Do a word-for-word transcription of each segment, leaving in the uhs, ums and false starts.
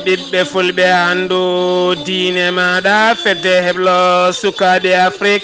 Ɓiɓɓe fulɓe, anndu diine maaɗa, fedde heblo sukaaɓe Afrik.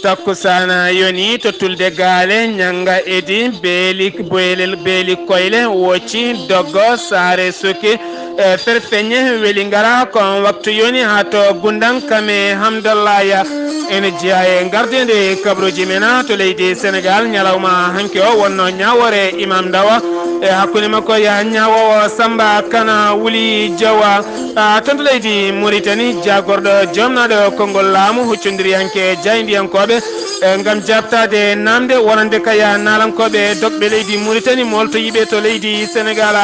Takkusaana yoni to Tulde Gaale, ñannga edi, beeli, beeli, beeli koyle, wocci, doggo, saare suki, e ferfeñe, weli ngara, ko on waktu yoni haa to Gundan Kame Hamdallaya. Ene jeyaa e ngardeende kabruuji men to leydi Senegaal, ñalawma hanki o wonno ñaawoore Imam Ndawa e hakkunde makko e ñaawoowo Samba Kana Wuli Jawa. Ah, toon to leydi Mauritanie, jaagorɗo joomnaaɗo konngol laamu huccondiri hanki e jaayndiyankooɓe, eh, ngam jaabtaade naamnde wonande kaya naalankooɓe dokɓe leydi Mauritanie mooltoyiiɓe to leydi Senegaal.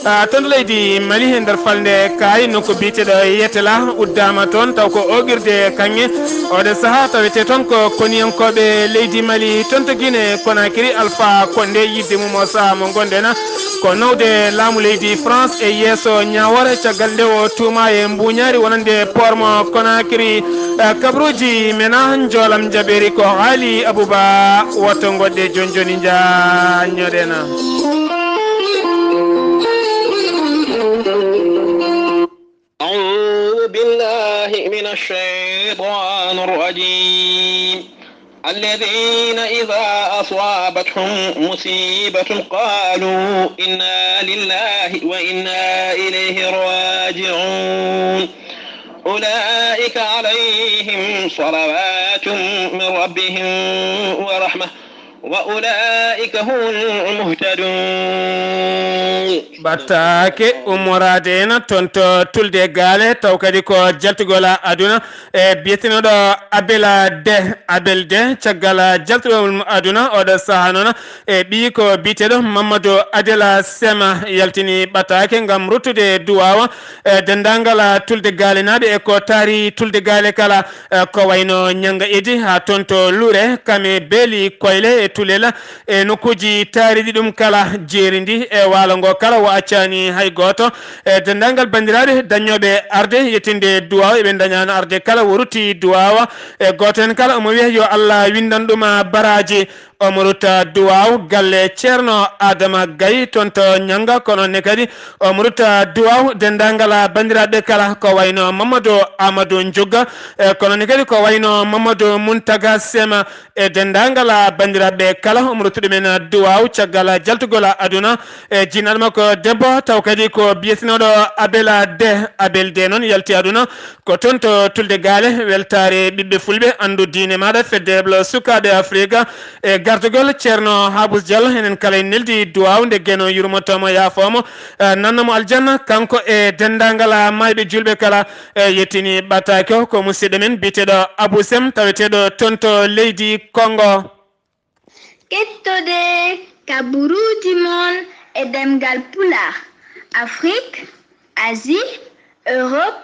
Ah, toon to leydi Mali, e nder falnde Kaay, nokku biyeteeɗo Yetela uddaama toon, taw ko oogirde kaŋŋe. Oɗo sahaa tawetee toon ko koniyankooɓe leydi Mali, toon to Guinée Conakry, Alpha Condé, yiɗde mum o sahaa mo ngonɗen ko nawde laamu leydi France e yeeso ñaawoore, caggal nde o tuumaa e mbuuñaari wonande port mo Conakry. Eh, kabruuji men, ah, njoolam njaɓeeri ko haali Abouba, woto ngoɗɗe jooni jooni njaññoɗen. أعوذ بالله من الشيطان الرجيم. الذين إذا أصابتهم مصيبة قالوا إنا لله وإنا إليه راجعون. أولئك عليهم صلوات من ربهم ورحمة وأولئك هم المهتدون. Ɓattaake ummoraade en toon to Tulde Gaale, taw kadi ko jaltugol aduna, e biyeteeɗo Abela De, Abel De, caggal jaltugol aduna, oɗo sahaa noon, e ɓiyi ko biyeteeɗo Mamadou Adela Sema yaltini ɓattaake ngam ruttude duwaawa, e denndaangal Tulde Gaalenaaɓe e ko taari Tulde Gaale kala. Eh, ko wayno Ñannga Edi haa toon to Lure, Kame, Beeli, Koyle e Tulel, e nokkuuji taariiɗi ɗum kala, jeeri ndi e waalo ngo kala, o accaani hay gooto. E denndaangal banndiraaɓe dañooɓe arde yettinde duwaawa, eɓe ndañaano arde kala, o rutti duwaawa. E gooto heen kala omo wiya yo Allah winndan ɗum baraaji. Omo rutta duwaaw galle Ceerno Adama Gay toon to Ñannga, kono ne kadi omo rutta duwaaw denndaangal banndiraaɓe kala, ko wayno Mamadou Amadou Njugga, e kono ne kadi ko wayno Mamadou Muntaga Sema e denndaangal banndiraaɓe kala. Omo rutta ɗumen duwaaw caggal jaltugol aduna e jinnaaɗo makko debbo, taw kadi ko biyeteeɗo Abela De, Abel De noon yalti aduna. Ko toon to Tulde Gaale, weltaare ɓiɓɓe fulɓe, anndu diine maaɗa, fedde heblo sukaaɓe Afrika, e gardagol Ceerno Habus Diallo, enen kala en neldi duwaaw nde Geno yurmoto mo, yaafoo mo, eh, nanna mo aljanna, kanko e denndaangal maayɓe juulɓe kala. Eh, yettini ɓattaake o, ko musidɗo men biyeteeɗo Abou Sem, taweteeɗo toon to leydi Kongo. Kettode kaburuuji mon e ɗemngal Pulaar, Afrik, Asie, Europe,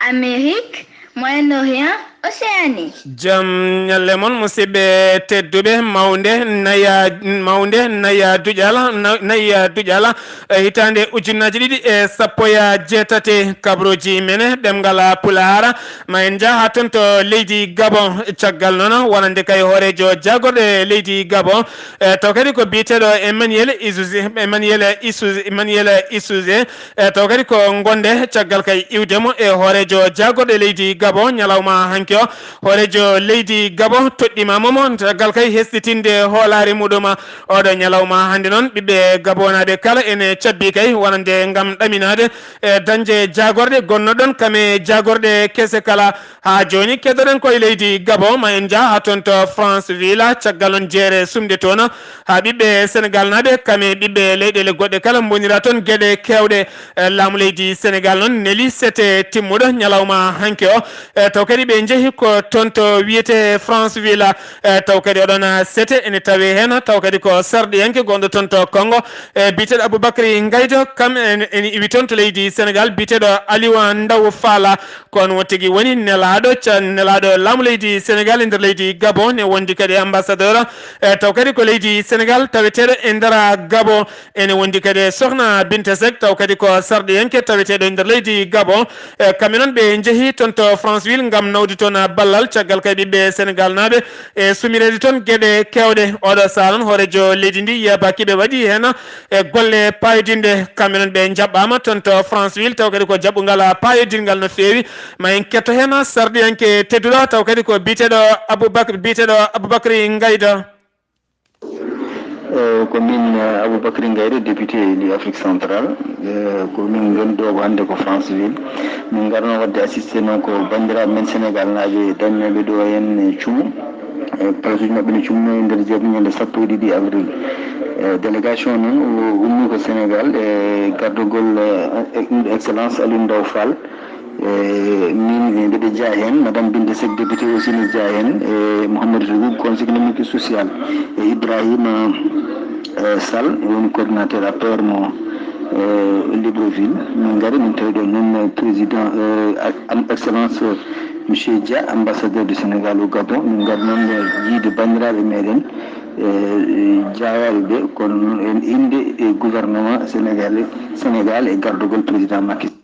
Amérique, Moyen-Orient, Océanie. Jam ñalle mon, musidɓe tedduɓe, mawnde naya, mawnde naya duƴal, na-, naya duƴal, e hitaande ujunnaaji ɗiɗi e sappo e jeetati, kabaruuji men ɗemngal Pulaar, ma en njah haa toon to leydi Gabon. Caggal noon, wonande kay hooreejo jaagorɗe leydi Gabon, e taw kadi ko biyeteeɗo Emmanuel Issoufou, Emmanuel Issoufou, Emmanuel Issoufou, e taw kadi ko ngonde caggal kay iwde mo e hooreejo jaagorɗe leydi Gabon ñalawma hanki o. Hooreejo leydi Gabon toɗɗiima mo, mo caggal kay hesɗitinde hoolaare muɗum. Oɗo ñalawma hannde noon, ɓiɓɓe gabonaaɓe kala ene cabbi kay wonande ngam ɗaminaade e dañde jaagorɗe gonnoɗon kam e jaagorɗe kese kala. Haa jooni, keɗoɗen koye leydi Gabon, ma en njah haa toon to France Villa, caggal on jeere sumde toon, haa ɓiɓɓe Senegal naaɓe, kam e ɓiɓɓe leyɗeele goɗɗe kala, mbonira toon geɗe keewɗe. E laamu leydi Senegal noon neli sete timmuɗo ñalawma hanki o. E taw kadi ɓe njehi ko toon to wiyetee France Villa. E taw kadi oɗon sete ene tawi heen, taw kadi ko sarɗiyanke gonɗo toon to Kongo, e biyeteeɗo Aboubacry Ngaydo, kam en, ene iwi toon to leydi Senegal, biyeteeɗo Aliou Ndaw Fala. Ko oon tigi woni nelaaɗo ca-, nelaaɗo laamu leydi Senegal e nder leydi Gabon, ne wondi kadi ambassadeur. E taw kadi ko leydi Senegal taweteeɗo e nder Gabon. Ene wondi kadi e Sokhna Binta Seck, taw kadi ko sarɗiyanke taweteeɗo e nder leydi Gabon. E kamɓe noon ɓe njehi toon to Franceville ngam nawde toon na ballal caggal kay ɓiɓɓe Senegal naaɓe e sumireede toon geɗe keewɗe. Oɗo sahaa noon hooreejo leydi ndi yeebaaki ɓe waɗi heen e golle paayodinɗe. Kamɓe noon ɓe njaɓɓaama toon to Franceville, taw kadi ko jaɓɓungal paayodingal no feewi. Ma en ketto heen sarɗiyanke tedduɗo, taw kadi ko biyeteeɗo Aboubacry, biyeteeɗo Aboubacry Ngayda. Eh, ko min, eh, Aboubacry Ngayda, député élu Afrique Centrale. Eh, ko min ngoni ɗo ko hannde ko Franceville. Min ngarno waɗde assisté noon ko banndiraaɓe men Senegal naaɓe dañnooɓe ɗo heen cumu. Eh, place uji maɓɓe ne cumno e nder jeeɗa ñande sappo e ɗiɗi avril. Eh, délégation noon o ummi ko Senegal e gardogol, eh, excellence Aliou Ndao Fall. E min mbiɗa jeyaa heen, Madame Binta Seck, député aussi ne jeyaa heen, e Mouhamadou Sougou, conseil économique et social, e Ibrahima, e, Sall, woni coordinateur A P R mo, e, Libreville. Min ngari, min tawi ɗo noon président, e, am excellence, e, monsieur Dia, ambassadeur du Sénégal au Gabon. Min ngari noon, e, yiide banndiraaɓe meɗen, e, e, jaayaaɓe ɓe, kono noon en innde e gouvernement sénégalais, Sénégal e gardogol président Macky Sall.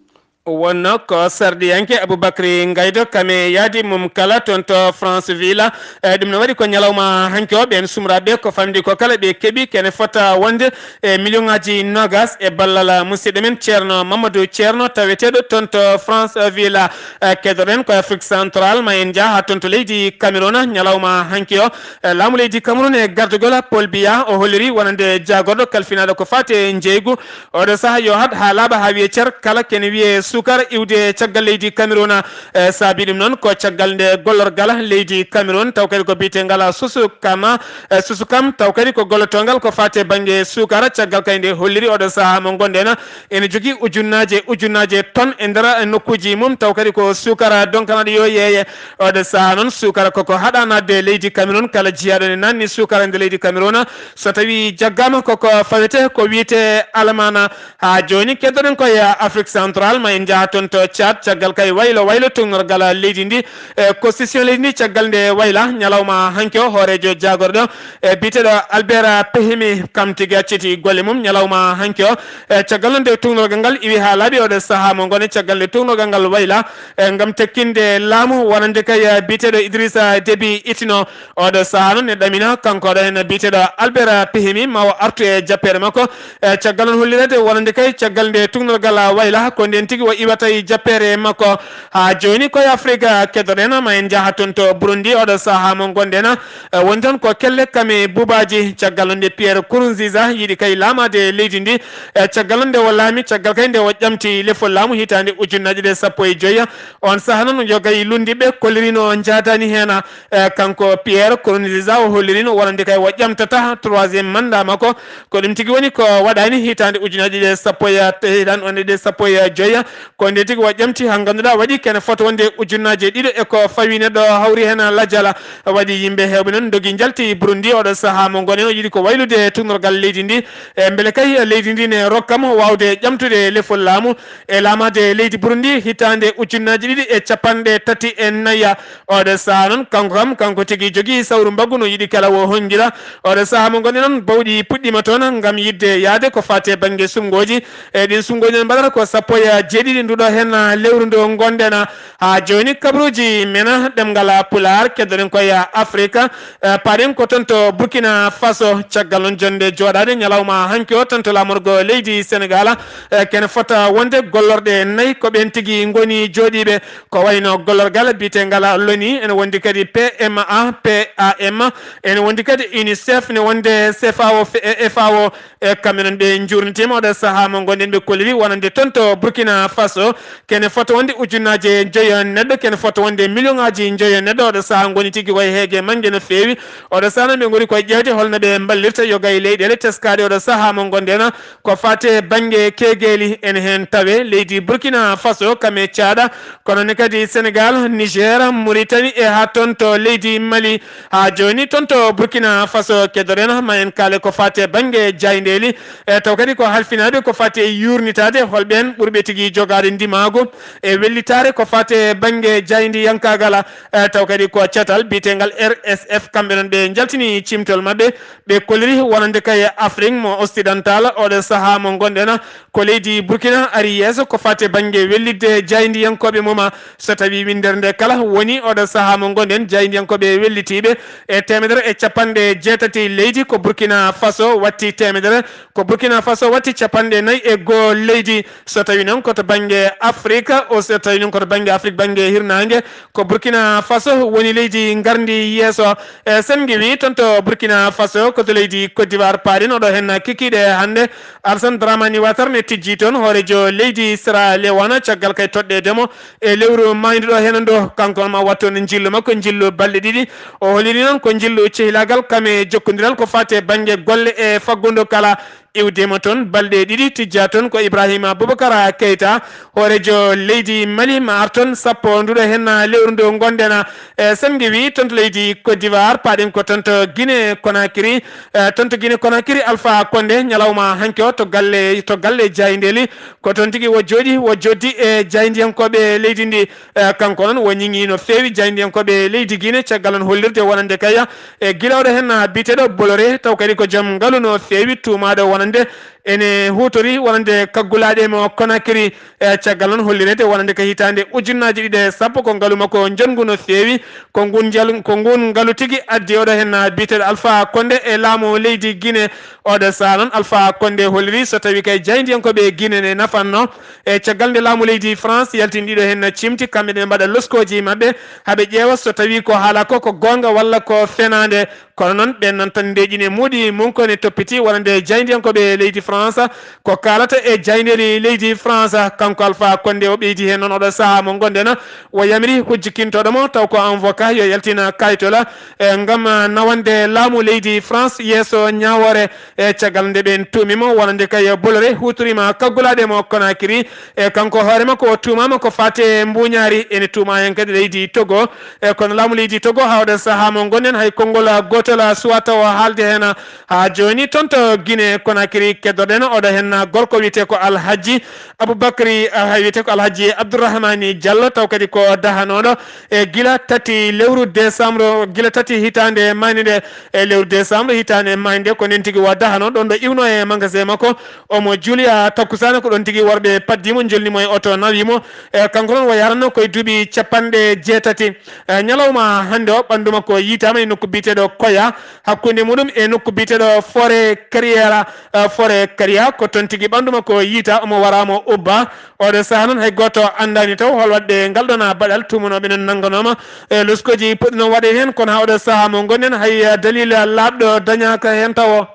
Wonno ko sarɗiyanke Aboubacry Ngaydo, kame yaadi mum kala toon to Franceville. E, ɗum no waɗi ko ñalawma hanki o, ɓeen sumraaɓe ko famɗi ko kala ɓe keɓi kene fota wonde e million ŋaaji noogas e ballal musidɗo men Ceerno Mamadou Ceerno, taweteeɗo toon to Franceville. E, keɗoɗen ko Afrique Centrale, ma en njah haa toon to leydi Cameroun ñalawma hanki o. E, laamu leydi Cameroun e gardagol Paul Biya o holliri wonande jaagorɗo kalfinaaɗo ko faati e njeeygu. Oɗo sahaa yo haɗ haa laaɓa haa wiyee cer, kala kene wiyee suukara iwde caggal leydi Cameroun. E, saabi ɗum noon ko caggal nde gollorgal leydi Cameroun, taw kadi ko biyeteengal Susukam, e, Susukam, taw kadi ko gollotoongal ko faati e bannge suukara, caggal kay nde holliri oɗo sahaa mo ngonɗen ene jogii ujunnaaje, ujunnaaje tonnes e nder nokkuuji mum, taw kadi ko suukara donkanaaɗo yo yeeye. Oɗo sahaa noon suukara koko haɗaa naatde leydi Cameroun, kala jiyaaɗo ne naatni suukara e nder leydi Cameroun, so tawii jaggaama koko fawetee ko wiyetee alamaana. Haa jooni keddoɗen ko e Afrique Centrale, ma en njaha toon to Tchad, caggal kay waylo waylo tuugnorgal leydi ndi, e constitution leydi ndi, caggal nde wayla ñalawma hanki o, hooreejo jaagorɗo, e biyeteeɗo Albert Pehimi, kam tigi acciti golle mum ñalawma hanki o. E caggal noon nde tuugnorgal ngal iwi haa laaɓi oɗo sahaa mo ngonen, caggal nde tuugnorgal ngal wayla, e ngam tekkinde laamu wonande kay, e, biyeteeɗo Idrissa Déby Itno. Oɗo sahaa noon ne ɗamina kanko ɗo heen biyeteeɗo Albert Pehimi ma o artu e jappeere makko. E caggal noon hollireede wonande kay caggal nde tuugnorgal wayla ko ndeen tigi o iwata e jappeere makko. Haa jooni ko e Afrique keddoɗen, ma en njaha toon to Burundi oɗo sahaa mo ngonɗen. E, woni toon ko kelle kame buubaaji, caggal noon nde Pierre Nkurunziza yiɗi kay laamaade leydi ndi. E, caggal noon nde o laami, caggal kay nde o ƴamti lefol laamu hitaande ujunnaaje ɗiɗi e sappo e joy. Oon sahaa noon, yoga e lunndiiɓe kolliriino njaadaani heen. E, kanko Pierre Nkurunziza o holliriino wonande kay o ƴamtataa troisième mandat makko. Ko ɗum tigi woni ko waɗaani hitaande ujunnaaje ɗiɗi e sappo e, hitaande on ɗiɗi e sappo e joy. Ko nde tigi o ƴamti haa ngannduɗaa waɗi kene fota wonde ujunnaaje ɗiɗo e ko fawi neɗɗo hawri heen lajal. Waɗi yimɓe heewɓe noon ndogi njalti Burundi oɗo sahaa mo ngonen o yiɗi ko waylude tuugnorgal leydi ndi. E mbele kay leydi ndi ne rokka mo waawde ƴamtude lefol laamu e laamaade leydi Burundi hitaande ujunnaaji ɗiɗi e capanɗe tati e nayi. Oɗo sahaa noon, kanko kam, kanko tigi jogii sawru mbaggu no yiɗi kala o hongira. Oɗo sahaa mo ngonɗen noon, bawɗi puɗɗiima toon ngam yiɗde yahde ko faati e bannge suɓngooji. E ɗiin suɓngooji noon mbaɗata ko sappo e jeeɗiɗi nduɗo heen lewru ndu ngonɗen. Haa jooni, kabaruuji men ɗemngal Pulaar, keddoɗen ko e Afrique. E, paaɗen ko toon to Burkina Faso, caggal noon jonnde jooɗaade ñalawma hanki o toon to laamorgo leydi Senegal. E, kene fota wonde gollorɗe nayi ko ɓeen tigi ngoni jooɗiiɓe. Ko wayno gollorgal biyeteengal loni, ene wondi kadi P M A, P A M, ene wondi kadi UNICEF, ene wonde C F A O, F-, F A O, e kamɓe noon ɓe njuurnitiima oɗo sahaa mo ngonɗen ɓe kolliri wonande toon to Burkina Faso. Kene fota wonde ujunnaaje joyo neɗɗo, kene fota wonde million ŋaaji joyo neɗɗo. Oɗo sahaa ngoni tigi koye heege mannge no feewi. Oɗo sahaa noon ɓe ngoni koye ƴeewde holno ɓe mballirta yoga e leyɗeele teskaaɗe oɗo sahaa mo ngonɗen. Ko faati e bannge keegeeli, ene heen tawe leydi Burkina Faso, kame caaɗa, kono ne kadi Senegal, Niger, Mauritanie e haa toon to leydi Mali. Haa jooni toon to Burkina Faso keddoɗen, ma en kaale ko faati e bannge jaayndeeli, e taw kadi ko halfinaaɓe ko faati e yuurnitaade holɓeen ɓurɓe tigi jogaade gaade ndimaagu e wellitaare ko faati e bannge jaayndiyankaagal, eh, taw kadi ko catal biyeteengal R S F. Kamɓe noon ɓe njaltini cimtol maɓɓe, ɓe kolliri wonande kay Afrique mo occidental, oɗo sahaa mo ngonɗen, ko leydi Burkina ari yeeso ko faati e bannge wellitde jaayndiyankooɓe mum. So tawii winndere nde kala woni oɗo sahaa mo ngonɗen, jaayndiyankooɓe wellitiiɓe e teemedere e capanɗe jeetati leydi, ko Burkina Faso watti teemedere, ko Burkina Faso watti capanɗe nayi e goo leydi. So tawii noon ko to bannge Afrique, o so tawii noon ko to bannge Afrique, bannge hirnaange, ko Burkina Faso woni leydi ngarndi yeeso. E, sen ngiwii toon to Burkina Faso, ko to leydi Côte d'Ivoire paaɗen, oɗo heen kikiiɗe hannde. Alassane Dramane Ouattara ne tijjii toon hooreejo leydi Sierra Leone, caggal kay toɗɗeede mo e lewru maayndu ɗo heen ndu. Kanko ma wattu toon njillu makko, njillu balɗe ɗiɗi. O holliri noon ko njillu cehilaagal kam e jokkondiral ko faati e bannge golle e faggudu kala. Iwde mo toon balɗe ɗiɗi, tijjaa toon ko Ibrahima Boubacar Keita, hooreejo leydi Mali, ma ar toon sappo ndu ɗo heen lewru ndu ngonɗen. E, sen ngiwii toon to leydi Côte d'Ivoire, paaɗen ko toon to Guinée Conakry. E, toon to Guinée Conakry, Alpha Condé, ñalawma hanki o to galle, to galle jaayndeeli, ko toon tigi o jooɗi, o jooɗdi e jaayndiyankooɓe leydi ndi. E, kanko noon o ñiŋii no feewi jaayndiyankooɓe leydi Guinée, caggal noon hollirde wonande kay, e, gila oɗo heen biyeteeɗo Boloré, taw kadi ko joom ngalu no feewi, tuumaaɗo wonande ene huutori wonande kaggulaaɗe mo Conakry. E, caggal noon hollireede wonande ko hitaande ujunnaaji ɗiɗi e sappo, ko ngalu makko njonngu no feewi, ko ngun njal-, ko ngun ngalu tigi addi oɗo heen biyeteeɗo Alpha Condé e laamu leydi Guinée. Oɗo sahaa noon Alpha Condé holliri so tawii kay jaayndiyankooɓe Guinée ne nafanno, e caggal nde laamu leydi France yaltini ɗiɗo heen cimti, kamɓe ne mbaɗa loskooji maɓɓe, haa ɓe ƴeewa so tawii ko haala ko, ko goonga walla ko fenaande. Kono noon, ɓeen noon tan ndeeƴini e muuɗi mum ko ne toppiti wonande jaayndiyankooɓe leydi France, ko kaalata e jaayndeeli leydi France. Kanko Alpha Condé o ɓeydi heen noon oɗo sahaa mo ngonɗen, o yamiri hujjikintooɗo mo, taw ko avocat, yo yaltina kayitola, e, ngam, ah, nawande laamu leydi France yeeso ñaawoore. E, caggal nde ɓeen tuumi mo wonande kay Boloré huutoriima kaggulaaɗe mo Conakry. E, kanko hoore makko o tuumaama ko faati e mbuuñaari, ene tuumaa heen kadi leydi Togo. E, kono laamu leydi Togo, haa oɗo sahaa mo ngonɗen, hay konngol gootol suwaa taw haalde heen. Haa jooni toon to Guinée Conakry keddoɗen oɗo heen gorko wiyetee ko Alhaji Aboubacry, ah, wiyetee ko Alhaji Abdourahmani Diallo, taw kadi ko dahanooɗo e gila tati lewru décembre, gila tati hitaande maayde nde, e lewru décembre hitaande maayde nde, ko nden tigi o dahanoo ɗoon ɗo iwno e magasin makko. Omo juuli haa takkusaana, ko ɗoon tigi worɓe paddi mo, njolni mo e oto, nawi mo. E, kanko noon o yaranno koye duuɓi capanɗe jeetati. E, ñalawma hannde o, ɓanndu makko yiytaama e nokku biyeteeɗo Koya, hakkunde muɗum e nokku biyeteeɗo Forêt Carrière, e, Forêt Carrière, ko toon tigi ɓanndu makko yiytaa, omo wara mo ubba. Oɗo sahaa noon hay gooto anndaani taw hol waɗde ngal ɗoon baɗal, tuumanooɓe noon nannganooma. E, loskooji poɗɗi noon waɗeede heen, kono haa oɗo sahaa mo ngonɗen hay, e, dalil laaɓɗo dañaaka heen tawo.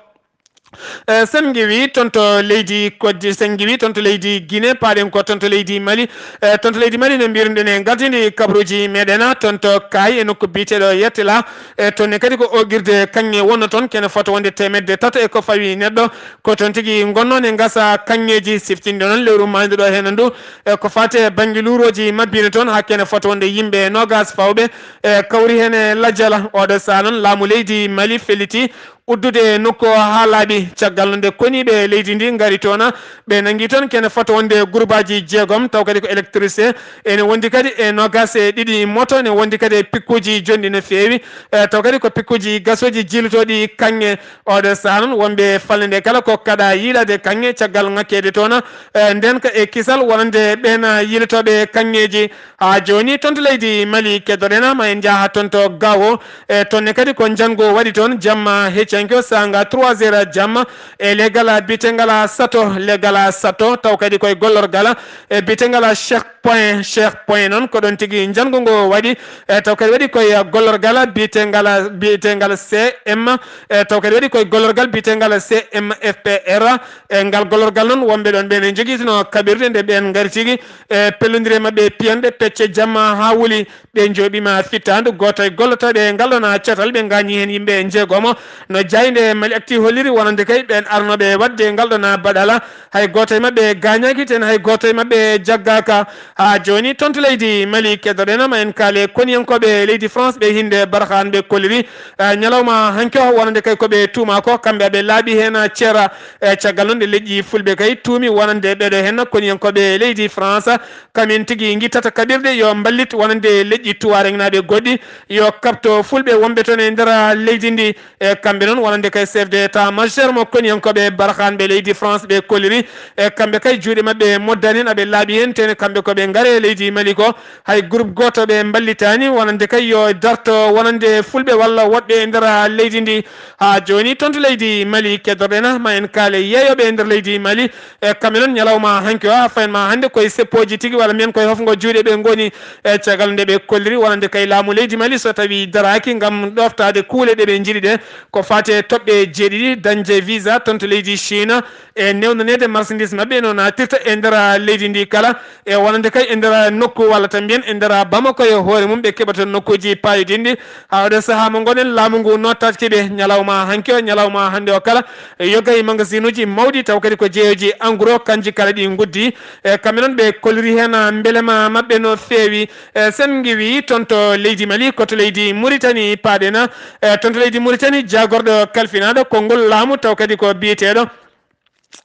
E, sen ngiwii toon to leydi Koddi, sen ngiwii toon to leydi Guinée, paaɗen ko toon to leydi Mali. E, toon to leydi Mali no mbiruɗen e ngartindi kabaruuji meɗen, toon to Kaay e nokku biyeteeɗo Yettela. E, toon ne kadi ko oogirde kaŋŋe wonno toon, kene fota wonde teemedde tato e ko fawi neɗɗo. Ko toon tigi ngonnoo ne ngasa kaŋŋeeji, siftinde noon lewru maayndu ɗo heen ndu. E, ko faati e bannge luurooji mabbine toon, haa kene fota wonde yimɓe noogaas fawɓe, e, kawri heen e lajjala. Oɗo sahaa noon laamu leydi Mali felliti uddude nokku o haa laaɓi. Caggal nde koniiɓe leydi ndi ngari toon, ɓe nanngi toon kene fota wonde gurbaaji jeegom, taw kadi ko électricité. Ene wondi kadi e noogaas e ɗiɗi moto, ene wondi kadi e pikkuuji jonɗi no feewi. E, taw kadi ko pikkuuji gasooji jiilotooɗi kaŋŋe. Oɗo sahaa noon wonɓe falnde nde kala ko kaɗa yiilaade kaŋŋe caggal ŋakkeede toon, e, ndeenka e kisal wonande ɓeen yiilotooɓe kaŋŋeeji. Haa jooni toon to leydi Mali keddoɗen, ma en njaha toon to Gao. E, toon ne kadi ko njanngu waɗi toon jamma heccanke o, saanga trois heures jamma, e leggal biyetengal Sato, leggal Sato, taw kadi koye gollorgal, e, biyetengal Cheikh Point, Cheikh Point noon, ko ɗoon tigi njanngu ngu waɗi, e, taw kadi waɗi koye gollorgal biyetengal, biyetengal C M, e, taw kadi waɗi koye gollorgal biyetengal C M F P R. E, ngal gollorgal noon, wonɓe ɗoon ɓe ne njogitino kaɓirɗe nde ɓeen ngari tigi, e, pellondire maɓɓe piyanɗe pecce jamma haa wuli. Ɓe njooɓiima fittaandu gooto e gollotooɓe ngal ɗoon catal, ɓe ngaañi heen yimɓe njeegomo. No jaaynde Mali Actu holliri wonande kay ɓeen arnooɓe waɗde ngal ɗoon baɗala, hay gooto e maɓɓe gaañaaki, ten hay gooto e maɓɓe jaggaaka. Haa jooni, toon to leydi Mali, keddoɗen ma en kaale koniyankooɓe leydi France, ɓe hinde Barkhane ɓe kolliri, eh, ñalawma hanki o, wonande kay ko ɓe tuuma ko, kamɓe aɓe laaɓi heen ceera, eh, caggal noon nde leƴƴi fulɓe kay tuumi wonande ɓeɗo heen koniyankooɓe leydi France, kamen tigi ngittata kaɓirɗe yo mballit wonande leƴƴi tuwareŋnaaɓe goɗɗi, yo kaɓto fulɓe wonɓe toon e nder leydi ndi. E kamɓe noon, wonande kay chef d'état majeur mo koniyankooɓe Barkhane ɓe leydi France ɓe kolliri. E kamɓe kay juuɗe maɓɓe moddani en, aɓe laaɓi heen, tene kamɓe ko ɓe ngare e leydi Mali ko. Hay groupe gooto ɓe mballitaani, wonande kay yo darto wonande fulɓe walla woɗɓe e nder leydi ndi. Haa jooni, toon to leydi Mali, keddoɗen ma en kaale yeeyooɓe e nder leydi Mali. E kamɓe noon, ñalawma hanki o, haa fayin ma hannde koye seppooji tigi, walla mbiyen koye hofngo juuɗe ɓe ngoni. E caggal nde ɓe kolliri wonande kay laamu leydi Mali, so tawi daraaki ngam ɗoftaade kuule ɗe ɓe njiɗi ɗe, ko faati e toɓɓe jeeɗiɗi, dañde visa toon to leydi Chine, e newnaneede marchandise maɓɓe no naatirta e nder leydi ndi kala, e wonande kay e nder nokku walla tan mbiyen e nder Bamako e hoore mum ɓe keɓata nokkuuji paayodinɗi. Haa oɗo sahaa mo ngonɗen, laamu ngu nootaaki ɓe ñalawma hanki o, ñalawma hannde o kala, yoga e magasinuuji mawɗi, taw kadi ko jeeyooji en gros, kanji kala ɗi nguddi. E kamɓe noon ɓe kolliri heen mbelema maɓɓe no feewi. E sen ngiwi toon to leydi Mali, ko to leydi Mauritanie paaɗen. E toon to leydi Mauritanie, jaagorɗo kalfinaaɗo konngol laamu, taw kadi ko biyeteeɗo,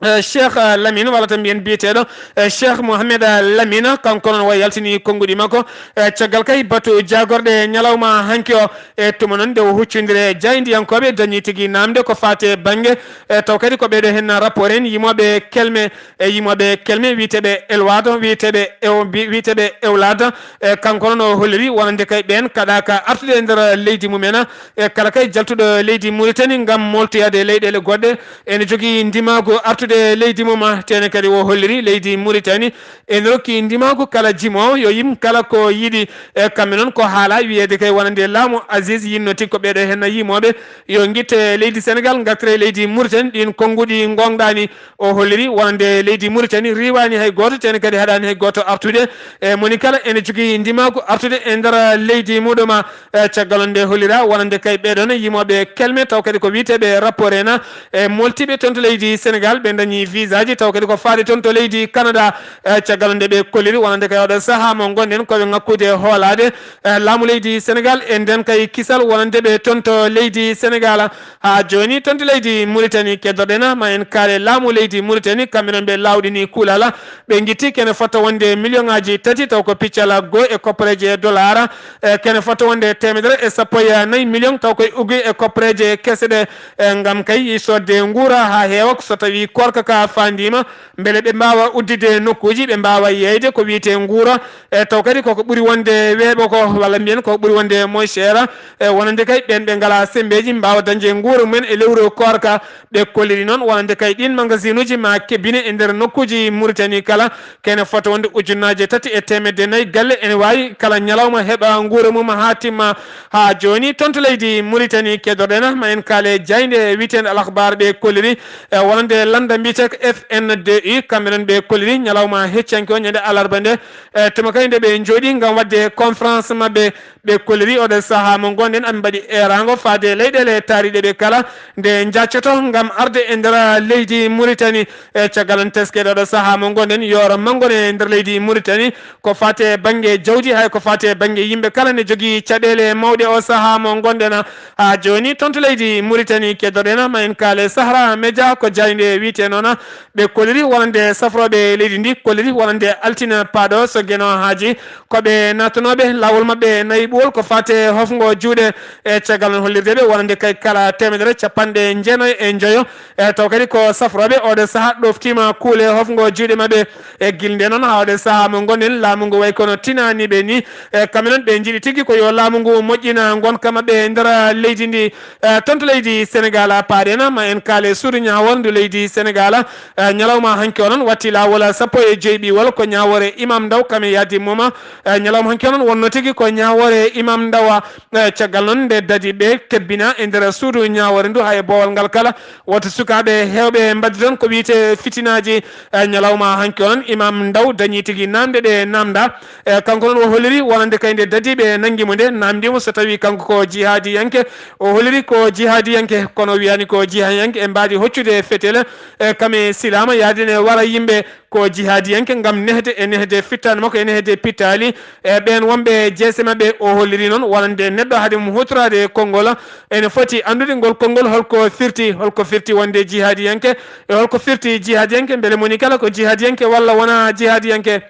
eh, Cheikh, eh, Lamine, walla tan mbiyen biyeteeɗo, eh, Cheikh Mohamed, eh, Lamine, kanko noon o yaltini konnguɗi makko. Eh, caggal kay batu jaagorɗe ñalawma hanki o, e tuma noon nde o huccondiri e jaayndiyankooɓe dañi tigi naamnde ko faati e bannge, eh, taw kadi ko ɓeɗo heen rapport en yimooɓe kelme, e yimooɓe kelme wiyeteeɓe Elwado, wiyeteeɓe Ew-, bi-, wiyeteeɓe Ewlada. E kanko noon o holliri wonande kay ɓeen kaɗaaka artude e nder leydi mumen. E kala kay jaltuɗo leydi Mauritanie ngam moltoyaade e leyɗeele goɗɗe, ene jogii ndimaagu artude e leydi mum. Tene kadi o holliri leydi Mauritanie ene rokki ndimaagu kala jimoowo yo yim kala ko yiɗi. E kamɓe noon ko haala wiyeede kay wonande laamu Aziz yinno tigi ko ɓeɗo heen yimooɓe yo ngitte leydi Sénégal, ngartire leydi Mauritanie, ɗin konnguɗi ngoongɗaani. O holliri wonande leydi Mauritanie riiwaani hay gooto, tene kadi haɗaani hay gooto artude. E moni kala ene jogii ndimaagu artude e nder leydi muɗum. E caggal on nde hollira wonande kay ɓeɗon yimooɓe kelme, taw kadi ko wiyeteeɓe rapport en, e moltiiɓe toon to leydi Sénégal, ɓe dañi visaaji, taw kadi ko faade toon to leydi Canada. E caggal on nde ɓe kolliri wonande kay oɗo sahaa mo ngonɗen ko ɓe ŋakkude hoolaade, e laamu leydi Sénégal e nden kay kisal wonande ɓe toon to leydi Sénégal. Haa jooni, toon to leydi Mauritanie, keddoɗen ma en kaale laamu leydi Mauritanie, kamɓe noon ɓe laawɗini kuulal, ɓe ngitti kene fota wonde million ŋaaji tati, taw ko piccal goo e koppareeje dollar, e kene fota wonde teemedere e sappo e nayi million, taw koye uggi e koppareeje kese ɗe, e ngam kay soodde nguura haa heewa, so tawi koorka ka faandiima, mbele ɓe mbaawa udditde nokkuuji, ɓe mbaawa yeeyde ko wiyetee nguura, e taw kadi koko ɓuri wonde weeɓo ko, walla mbiyen koko ɓuri wonde moins cher, e wonande kay ɓeen ɓe ngalaa semmbeeji mbaawa dañde nguura mumen e lewru koorka. Ɓe kolliri noon wonande kay ɗiin magasinuuji ma kebbine e nder nokkuuji Mauritanie kala, kene fota wonde ujunnaaje tati e teemedde nayi galle ene waawi kala ñalawma heɓa nguura mum haa timma. Haa jooni, toon to leydi Mauritanie, keddoɗen ma en kaale jaaynde wiyeteende Al Akhbar, ɓe kolliri, e wonande lannda mbiyeteeka F N D U, kamɓe noon ɓe kolliri ñalawma heccanke o, ñande alarba nde, e tuma kay nde ɓe njooɗi ngam waɗde conférence maɓɓe, ɓe kolliri oɗo sahaa mo ngonɗen, aɓe mbaɗi eeraango faade leyɗeele taariiɗe ɓe kala nde njaccoto ngam arde e nder leydi Mauritanie. E caggal on teskeede oɗo sahaa mo ngonɗen, yooro manngo ne e nder leydi Mauritanie, ko faati e bannge jawdi, hay ko faati e bannge yimɓe kala ne jogii caɗeele mawɗe o sahaa mo ngonɗen. Haa jooni, toon to leydi Mauritanie, keddoɗen ma en kaale Sahara Media, ko jaaynde wiyetee noon, ɓe kolliri wonande safrooɓe leydi ndi, kolliri wonande altine paaɗo so Geno haaji, ko ɓe naatanooɓe laawol maɓɓe nayi ɓuwol ko faati e hofngo juuɗe. E caggal noon hollirde ɓe wonande kay kala teemedere capanɗe jeenayi e njoyo, e taw kadi ko safrooɓe oɗo sahaa ɗoftiima kuule hofngo juuɗe maɓɓe. E gilnde noon haa oɗo sahaa mo ngonɗen, laamu ngu wayi kono tinaani ɓe ni. E kamɓe noon ɓe njiɗi tigi ko yo laamu ngu moƴƴina ngonka maɓɓe e nder leydi ndi. E toon to leydi Sénégal, paaɗen ma en kaale suudu ñaawoore ndu leydi Sénégal. E ñalawma hanki o noon watti laawol sappo e joy ɓiwol ko ñaawoore Imam Ndaw kam e yaadi mum. E ñalawma hanki o noon wonno tigi ko ñaawoore Imam Ndaw. E caggal noon nde dadi ɓe kebbina e nder suudu ñaawoore ndu, haa e boowal ngal kala, woto sukaaɓe heewɓe mbaɗde toon ko wiyetee fitinaaji. E ñalawma hanki o noon, Imam Ndaw dañi tigi naamnde ɗe naamnda. E kanko noon o holliri wonande kay nde dadi ɓe nanngi mo nde, naamndi mo so tawi kanko ko jihaadiyanke. O holliri ko jihaadiyanke, kono o wiyaani ko jihaadiyanke e mbaadi hoccude fetel. E kame silaama yaade ne wara yimɓe ko jihaadiyanke ngam nehde e nehde fittaandu makko e nehde pittaali. E ɓeen wonɓe jeese maɓɓe o holliri noon wonande neɗɗo hade mum huutoraade konngol ene foti anndude ngol konngol holko firti, holko firti wonde jihaadiyanke e holko firti jihaadiyanke, mbele moni kala ko jihaadiyanke walla wonaa jihaadiyanke.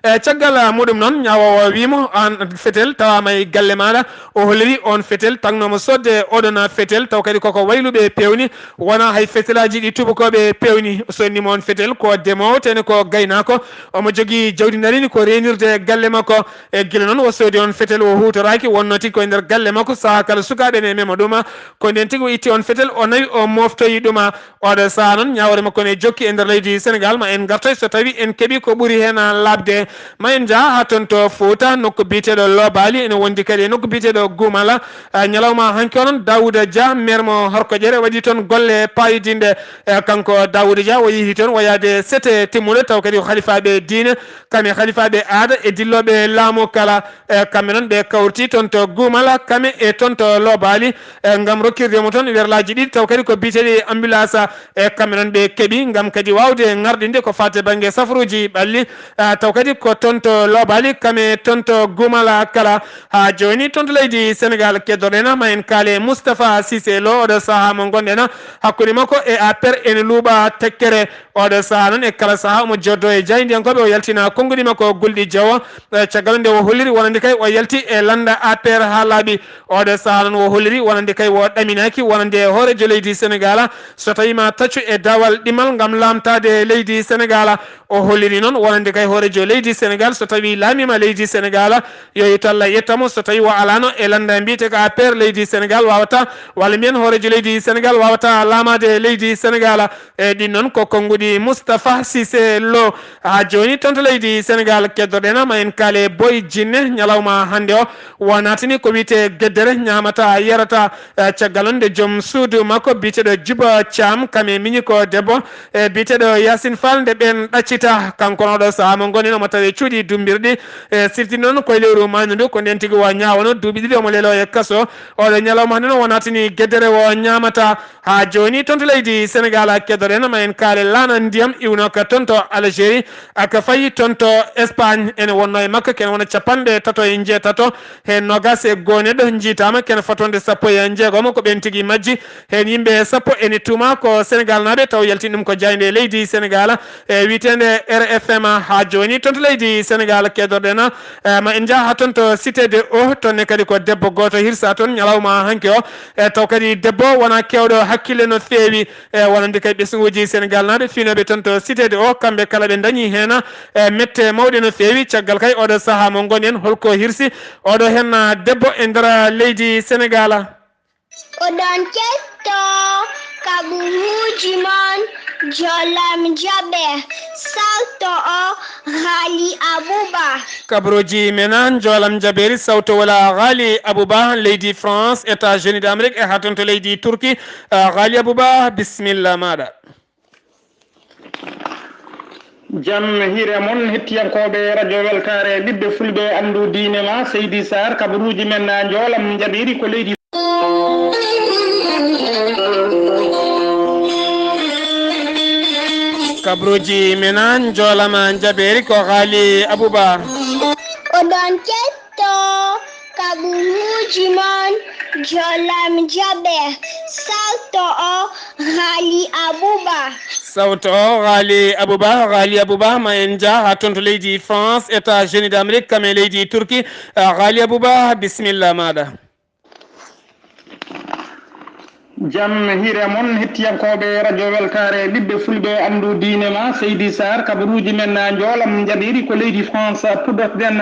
E caggal muɗum noon, ñaawoowo wiimo aan fetel tawaama e galle maaɗa, o holliri oon fetel tagnoomo soodde oɗon fetel, taw kadi koko wayluɓe peewni, wonaa hay fetelaaji ɗi tubakooɓe peewni. O sodnii mo oon fetel ko demoowo, tene ko gaynaako, omo jogii jawdi ndarini ko reenirde galle makko. E gila noon o soodi oon fetel, o huutoraaki, wonnoo tigi ko e nder galle makko, sahaa kala sukaaɓe ne mema ɗum, ko ndeen tigi o itti oon fetel, o nawi, o mooftoyi ɗum. Oɗo sahaa noon, ñaawore makko ne jokki e nder leydi Senegaal. Ma en ngartoy so tawi en keɓi ko ɓuri heen laaɓde. Ma en njaha haa toon to Fuuta, nokku biyeteeɗo Loobaali, ene wondi kadi e nokku biyeteeɗo Guumala. Ah, ñalawma hanki o noon, Daawuda Dia, maire mo Horkoƴere, waɗi toon golle paayodinɗe. Eh, kanko Daawuda Dia, o yehi toon wayaade sete timmuɗo, taw kadi ko halifaaɓe diine, kam e halifaaɓe aada e dillooɓe laamu kala. E kamɓe noon ɓe kawriti toon to Guumala, kame e toon to Loobaali, e ngam rokkirde mo toon werlaaji ɗiɗi, taw kadi ko biyeteeɗi ambulance. E kamɓe noon ɓe keɓi ngam kadi waawde ŋarɗinde ko faati bannge safaruuji ɓalli, ah, taw kadi ko toon to Loobaali, kame toon to Guumala kala. Haa jooni toon to leydi Senegaal, keddoɗen ma en kaale Moustapha Cissé Lo, oɗo sahaa mo ngonɗen hakkunde makko e A P R ene luuɓa tekkere. Oɗo sahaa noon, e kala sahaa omo jooddoo e jaayndiyankooɓe, o yaltina konnguɗi makko gulɗi jawo. Eh, caggal nde o holliri wonande kay o yalti e lannda A P R haa laaɓi. Oɗo sahaa noon o holliri wonande kay o ɗaminaaki wonande hooreejo leydi Senegaal, so tawii ma taccu e daawal ɗimmal ngam laamtaade leydi Senegaal. O holliri noon wonande kay hooreejo leydi Senegaal, so tawii laamiima leydi Senegaal, yo yetto Allah yetta mo, so tawii o alaano e lannda mbiyetee ko A P R leydi Senegaal waawata, walla mbiyen hooreejo leydi Senegaal waawata laamaade leydi Senegaal. E ɗin noon ko konnguɗi Moustapha Cissé Lo. Haa jooni toon to leydi Senegaal, keddoɗen ma en kaale Boy Djiné, ñalawma hannde o, o naatini ko wiyetee geddere, ñaamata, yarata. Eh, caggal noon nde joom suudu makko biyeteeɗo Djiba Thiam, kam e miñi ko debbo, e biyeteeɗo Yacine Fall, nde ɓeen ɗaccita. Kanko noon oɗo sahaa mo ngonɗen omo tawee cuuɗi dummbirɗi. E sirti noon koye lewru maayndu ndu, ko ndeen tigi o ñaawano duuɓi ɗiɗi omo leeloo e kaso. Oɗo ñalawma hannde noon o naatini geddere o ñaamata. Haa jooni toon to leydi Senegaal, keddoɗen ma en kaale laana ndiyam iwnooka toon to Algérie, aka fayi toon to Espagne. Ene wonnoo e makko ken wona capanɗe tato e njeetato, heen noogaas e goo neɗɗo njiitaama, ken fotwonde sappo e njeegom ko ɓeen tigi majji. Heen yimɓe sappo ene tuuma ko Senegaal naaɓe, taw yaltini ɗum ko jaaynde leydi Senegaal, e wiyeteende R F M. Haa jooni toon to leydi Senegaal, keddoɗen, e ma en njaha haa toon to Cité de Eau, toon ne kadi ko debbo gooto hirsa toon ñalawma hanki o. E taw kadi debbo wona keewɗo hakkille no feewi. E wonande kay ɓesnguuji Senegaal naaɓe fiinooɓe toon to Cité de Eau, kamɓe kala ɓe ndañi heen, e mette mawɗe no feewi. Caggal kay oɗo sahaa mo ngonɗen, holko hirsi oɗo heen debbo e nder leydi Senegaal? Oɗon ketto kaɓuruuji mon, jolam jaɓe, salto o Ghali Abouba. Kaɓuruuji men, jolam jaɓeeri, sawto wala Ghali Abouba, leydi France, États-Unis d'Amérique, e haa toon to leydi Turki. Ah, Ghali Abouba, bisimilla maaɗa. Jam hiire mon, hettiyankooɓe radio Weltaare, ɓiɓɓe fulɓe, anndu diine ma, Seydi Sarr, kabaruuji men, njoolam njaɓiri ko leydi. Kabaruuji men, njoolam njaɓiri ko Ghali Abouba. Oɗon ketto kaɓuruuji mon, jolam jaɓe, salto o Ghali Abouba. Sawto o Ghali Abouba, Ghali Abouba, ma en njah haa toon to leydi France, États-Unis d'Amérique, kam e leydi Turki. Ah, Ghali Abouba, bisimilla maaɗa. Jam hiire mon, hettiyankooɓe radio Weltaare, ɓiɓɓe fulɓe, anndu diine ma, Seydi Sarr, kabaruuji men, njoolam njaɓiri ko leydi France, puɗɗotoɗen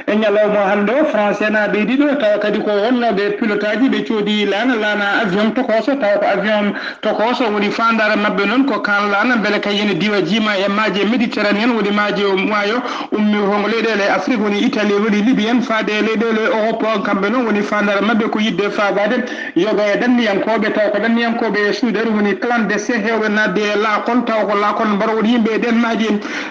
e ñalawma hannde o. Français naaɓe ɗiɗo, tawa kadi ko wonnooɓe pilote aji, ɓe coodi laana, laana avion tokooso, tawa ko avion tokooso woni faandaare maɓɓe noon, ko kaan laana, mbele kay ene diwa jiima e maaje Méditerranéen, woni maaje maayo ummirtongo leyɗeele Afrique, woni Italie, woni Libye en, faade e leyɗeele Europe, kamɓe noon woni faandaare maɓɓe ko yiɗde faagaade yoga e ɗanniyankooɓe, tawa Ko ɗanniyankooɓe e suudere woni clandestin heewɓe naatde e laakol, tawa ko laakol mbarooɗo yimɓe e ɗeen maaje.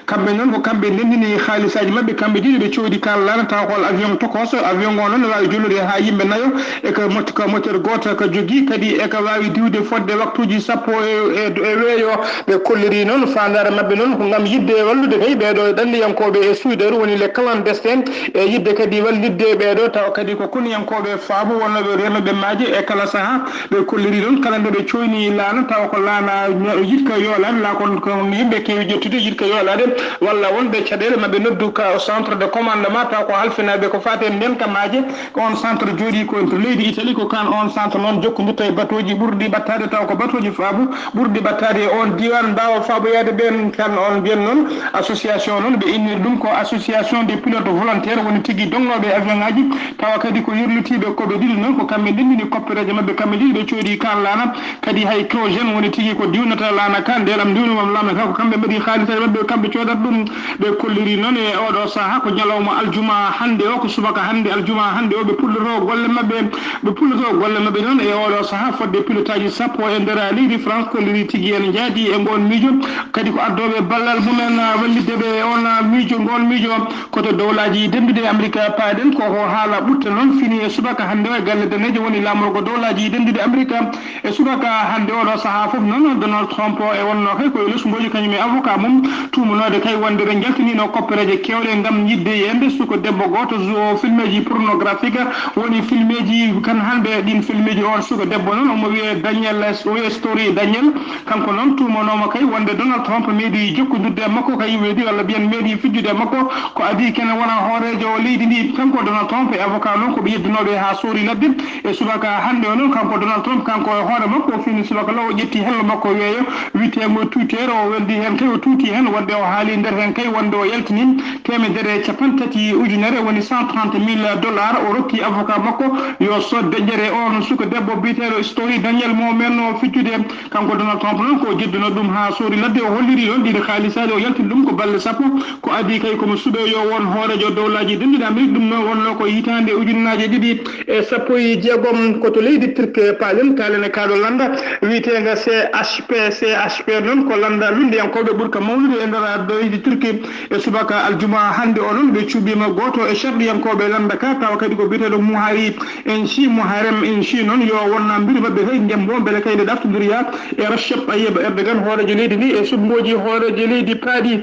Kamɓe noon ko kamɓe ndenndini haalisaaji maɓɓe, kamɓe ɗiɗo ɓe coodi kaan laana, tawa ko avion tokooso. Avion o noon ne waawi jollude haa yimɓe nayo, e ko mot-, ko moteur gooto ko jogii, kadi e ko waawi diwde fotde waktuuji sappo e, e, e weeyo. Ɓe kolliri noon faandaare maɓɓe noon ko ngam yiɗde wallude kay ɓee ɗo ɗanniyankooɓe e suudere woni les clandestins, e yiɗde kadi wallitde ɓee ɗo tawa kadi ko koniyankooɓe faabu wonnooɓe reenooɓe maaje e kala sahaa. Ɓe kolliri noon kala nde ɓe cooyni laana, tawa ko laana ño-, yiɗka yoolaade, la kon ko yimɓe keewi ƴettude yiɗka yoolaade, walla wonɓe caɗeele maɓɓe noddu ka au centre de commandement, tawa ko halfinaaɓe ko faati e ndenka maaje. Ko on centre jooɗii ko to leydi Italie, ko kan on centre noon jokkondirta e batooji ɓurɗi ɓattaade, tawa ko batooji faabu ɓurɗi ɓattaade e on diiwaan mbaawa faaboyaade ɓeen. Kan on mbiyen noon association noon, ɓe inniri ɗum ko association des pilotes volontaires, woni tigi dognooɓe e avion ŋaaji, tawa kadi ko yerlitiiɓe ko ɓe ɗiɗi noon, ko kamɓe ndenndini koppereeje maɓɓe, kamɓe ɗiɗi ɓe coodi kan laana. Kadi hay Crogène woni tigi ko diwnata laana ka, ndeelam ndiwni mom laana ka, ko kamɓe mbaɗi haalisa e maɓɓe, kamɓe coodata ɗum. Ɓe kolliri noon e oɗo sahaa ko ñalawma aljuma hannde o, ko subaka hannde aljuma hannde o, ɓe pulloto golle maɓɓe. Ɓe pulloto golle maɓɓe noon e oɗo sahaa fodde pilotaaji sappo e nder leydi France, kolliri tigi en njaadi e ngoon miijo. Kadi ko addooɓe ballal mumen wallitde ɓe e on miijo, ngoon miijo. Ko to dowlaaji dennduɗi Amerika paaɗen, ko ko haala ɓurta noon fini e subaka hannde o e galle daneejo woni laamorgo dowlaaji dennduɗi Amerika. E subaka hannde oɗo sahaa fof noon, Donald Trump o e wonnoo kay ko e lesmbooji kañum e avocat mum, tuumanoode kay wonde ɓe njaltiniino koppereeje keewɗe ngam yiɗde yeeyde suko debbo gooto zo filmeeji pornographique, woni filmeeji kan hannde ɗin filmeeji. On suko debbo noon omo wiyee Daniel, o wiyee Storey Daniel. Kanko noon tuumanooma kay wonde Donald Trump meeɗi jokkondirde e makko ka yiwedi walla mbiyen meeɗi fijjude e makko, ko adii kene wona hooreejo leydi ndi. Kanko Donald Trump e avocat noon ko ɓe yeddunooɓe haa soori ladde. E subaka hannde o noon, kanko Donald Trump, kanko e hoore makko, o fini subaka law, o ƴetti hello makko weeyo wiyeteengo Twitter, o weldi heen kay, o tuuti heen, wonde o haali nder heen kay, wonde o yaltini teemedere e capanɗe tati ujunere, woni cent trente mille dollars, o rokki avocat makko yo sod deƴƴere on suka debbo biyeteeɗo Storey Daniel mo men o fijjude. Kanko Donald Trump noon, ko o jedduno ɗum haa soori ladde, o holliri ɗon ɗiɗi haalisaaji, o yaltini ɗum ko balɗe sappo. Ko adii kay komo suɓee yo won hooreejo dowlaaji denduɗi Amerik, ɗum noon wonnoo ko hitaande ujunnaaje ɗiɗi e sappo e jeegom, ko to leydi Turki palen, kaalen e kaaɗo lannda wiyeteenga C H P. C H P noon ko lannda lunndiyankooɓe ɓurka mawnude e nder leydi Turki. E subaka aljuma hannde o noon, ɓe cuɓiima gooto e sharɗiyankooɓe lannda ka, tawa kadi ko biyeteeɗo Muhari Enchi, Muharem Enchi noon, yo won mbiri maɓɓe kay ndembo, mbele kay nde ɗaftondiriya e Recep Tayyip Erdogan, hooreejo leydi ndi, e suɓngooji hooreejo leydi paaɗi.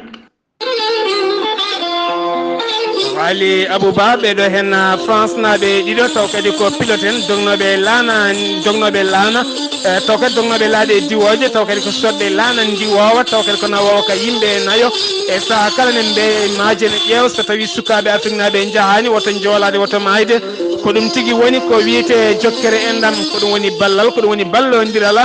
Ali Abouba, ɓeɗo hen France naaɓe ɗiɗo, taw kadi ko pilote en dognooɓe laana, dognooɓe laana, eh, taw kadi dognooɓe laaɗe diwooje, taw kadi ko sodɓe laana ndiwoowa, taw kadi ko nawoowa ka yimɓe nayo. E saha kala ne mbe maaje ne ƴeewa, so tawi sukaaɓe Afrique naaɓe njahaani, woto njoolaade, woto maayde. Ko ɗum tigi woni ko wiyetee jokkere enɗam, ko ɗum woni ballal, ko ɗum woni ballondiral.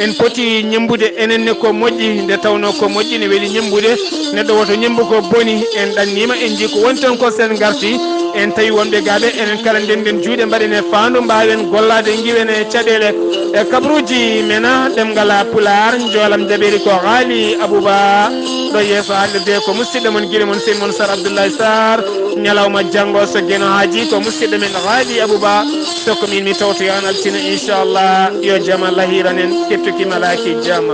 En poti ñemmbude enen ne ko moƴƴi, nde tawnoo ko moƴƴi ne weli ñemmbude. Neɗɗo woto ñemmbu ko boni. En ɗanniima, en njii ko woni toon ko, so en ngartii, en tawi wonɓe gaaɓe, enen kala ndennden juuɗe, mbaɗen e faandu, mbaawen gollaade, ngiwen e caɗeele e kabaruuji men ɗemngal Pulaar. Njoolam jaɓeeri ko Haali Abuba, ɗo yeeso haalirde ko musidɗo mon, gire mon, sehil mon Sar Abdoulaye Sarr. Ñalawma janngo so Geno haajii ko musidɗo men Haali Abuba, so ko miin mi tawtoyaan altine, inchallah. Yo jam Allah hiiran en, kettuki malaaki jam.